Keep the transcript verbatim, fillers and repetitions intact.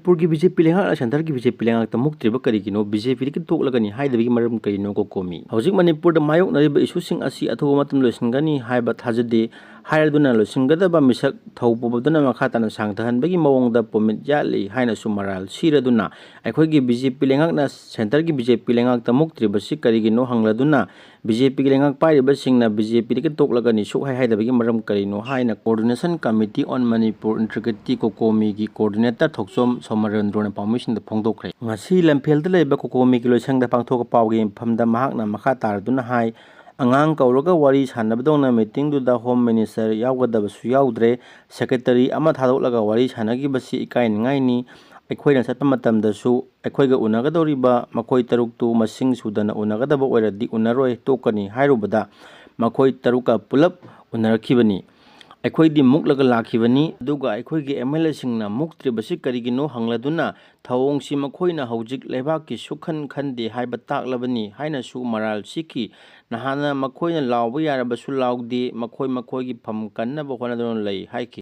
ꯃꯅꯤꯄꯨꯔꯒꯤ B J ꯄꯤ ꯂꯩꯉꯥꯛꯅ ꯁꯦꯟꯇꯔꯒꯤ ꯕꯤ ꯖꯦ ꯄꯤ ꯂꯩꯉꯥꯛꯇ ꯃꯨꯛꯇ꯭ꯔꯤꯕ ꯀꯔꯤꯒꯤꯅꯣ? ꯕꯤ ꯖꯦ ꯄꯤꯗꯒꯤ ꯇꯣꯛꯂꯒꯅꯤ ꯍꯥꯏꯗꯕꯒꯤ ꯃꯔꯝ ꯀꯔꯤꯅꯣ? ꯀꯣꯀꯣꯃꯤ꯫ ꯍꯧꯖꯤꯛ ꯃꯅꯤꯄꯨꯔꯗ ꯃꯥꯌꯣꯛꯅꯔꯤꯕ ꯏꯁꯨꯁꯤꯡ ꯑꯁꯤ ꯑꯊꯨꯕ ꯃꯇꯝꯗ ꯂꯣꯏꯁꯤꯟꯒꯅꯤ ꯍꯥꯏꯕ ꯊꯥꯖꯗꯦ ꯍꯥꯏꯔꯗꯨꯅ, ꯂꯣꯏꯁꯤꯟꯒꯗꯕ ꯃꯤꯁꯛ ꯊꯧ ꯄꯨꯕꯗꯨꯅ ꯃꯈꯥ ꯇꯥꯅ ꯁꯥꯡꯊꯍꯟꯕꯒꯤ ꯃꯑꯣꯡꯗ ꯄꯣꯃꯤꯠ ꯌꯥꯠꯂꯤ ꯍꯥꯏꯅꯁꯨ ꯃꯔꯥꯜ ꯁꯤꯔꯗꯨꯅ, ꯑꯩꯈꯣꯏꯒꯤ ꯕꯤ ꯖꯦ ꯄꯤ ꯂꯩꯉꯥꯛꯅ ꯁꯦꯟꯇꯔꯒꯤ ꯕꯤ ꯖꯦ ꯄꯤ ꯂꯩꯉꯥꯛꯇ ꯃꯨꯛꯇ꯭ꯔꯤꯕꯁꯤ ꯀꯔꯤꯒꯤꯅꯣ ꯍꯪꯂꯗꯨꯅ, ꯕꯤ ꯖꯦ ꯄꯤꯒꯤ ꯂꯩꯉꯥꯛ ꯄꯥꯏꯔꯤꯕꯁꯤꯡꯅ ꯕꯤ ꯖꯦ ꯄꯤꯗꯒꯤ ꯇꯣꯛꯂꯒꯅꯤ ꯁꯨꯛꯍꯥꯏ ꯍꯥꯏꯗꯕꯒꯤ ꯃꯔꯝ ꯀꯔꯤꯅꯣ ꯍꯥꯏꯅ Coordination Committee on Manipur Integrity, ꯀꯣꯀꯣꯃꯤꯒꯤ coordinator ꯊꯣꯛꯆꯣꯝ ꯁꯣꯃꯔꯦꯟꯗ꯭ꯔꯣꯅ ꯄꯥꯎꯃꯤꯁꯤꯡꯗ ꯐꯣꯡꯗꯣꯛꯈ꯭ꯔꯦ꯫ ꯉꯁꯤ ꯂꯝꯐꯦꯜꯗ ꯂꯩꯕ ꯀꯣꯀꯣꯃꯤꯒꯤ ꯂꯣꯏꯁꯪꯗ ꯄꯥꯡꯊꯣꯛꯄ ꯄꯥꯎꯒꯤ ꯃꯤꯐꯝꯗ ꯃꯍꯥꯛꯅ ꯃꯈꯥ ꯇꯥꯔꯗꯨꯅ ꯍꯥꯏ, ꯑꯉꯥꯡ ꯀꯧꯔꯒ ꯋꯥꯔꯤ ꯁꯥꯟꯅꯕꯗꯧꯅ meetingꯗꯨꯗ Home Minister ꯌꯥꯎꯒꯗꯕꯁꯨ ꯌꯥꯎꯗ꯭ꯔꯦ, secretary ꯑꯃ ꯊꯥꯗꯣꯛꯂꯒ ꯋꯥꯔꯤ ꯁꯥꯟꯅꯈꯤꯕꯁꯤ ꯏꯀꯥꯏꯅꯤꯡꯉꯥꯏꯅꯤ꯫ ꯑꯩꯈꯣꯏꯅ ꯆꯠꯄ ꯃꯇꯝꯗꯁꯨ ꯑꯩꯈꯣꯏꯒ ꯎꯅꯒꯗꯧꯔꯤꯕ ꯃꯈꯣꯏ ꯇꯔꯨꯛꯇꯨ ꯃꯁꯤꯡ ꯁꯨꯗꯅ ꯎꯅꯒꯗꯕ ꯑꯣꯏꯔꯗꯤ ꯎꯅꯔꯣꯏ, ꯇꯣꯛꯀꯅꯤ ꯍꯥꯏꯔꯨꯕꯗ ꯃꯈꯣꯏ ꯇꯔꯨꯛꯀ ꯄꯨꯂꯞ ꯎꯅꯔꯛꯈꯤꯕꯅꯤ꯫ ꯑꯩꯈꯣꯏꯗꯤ ꯃꯨꯛꯂꯒ ꯂꯥꯛꯈꯤꯕꯅꯤ, ꯑꯗꯨꯒ ꯑꯩꯈꯣꯏꯒꯤ ꯑꯦꯝ ꯑꯦꯜ ꯑꯦꯁꯤꯡꯅ ꯃꯨꯛꯇ꯭ꯔꯤꯕꯁꯤ ꯀꯔꯤꯒꯤꯅꯣ ꯍꯪꯂꯗꯨꯅ, ꯊꯧꯑꯣꯡꯁꯤ ꯃꯈꯣꯏꯅ ꯍꯧꯖꯤꯛ ꯂꯩꯕꯥꯛꯀꯤ ꯁꯨꯛꯈꯟ ꯈꯟꯗꯦ ꯍꯥꯏꯕ ꯇꯥꯛꯂꯕꯅꯤ ꯍꯥꯏꯅꯁꯨ ꯃꯔꯥꯜ ꯁꯤꯈꯤ꯫ ꯅꯍꯥꯟꯅ ꯃꯈꯣꯏꯅ ꯂꯥꯎꯕ ꯌꯥꯔꯕꯁꯨ ꯂꯥꯎꯗꯦ, ꯃꯈꯣꯏ ꯃꯈꯣꯏꯒꯤ ꯐꯝ ꯀꯟꯅꯕ ꯍꯣꯠꯅꯗꯨꯅ ꯂꯩ ꯍꯥꯏꯈꯤ꯫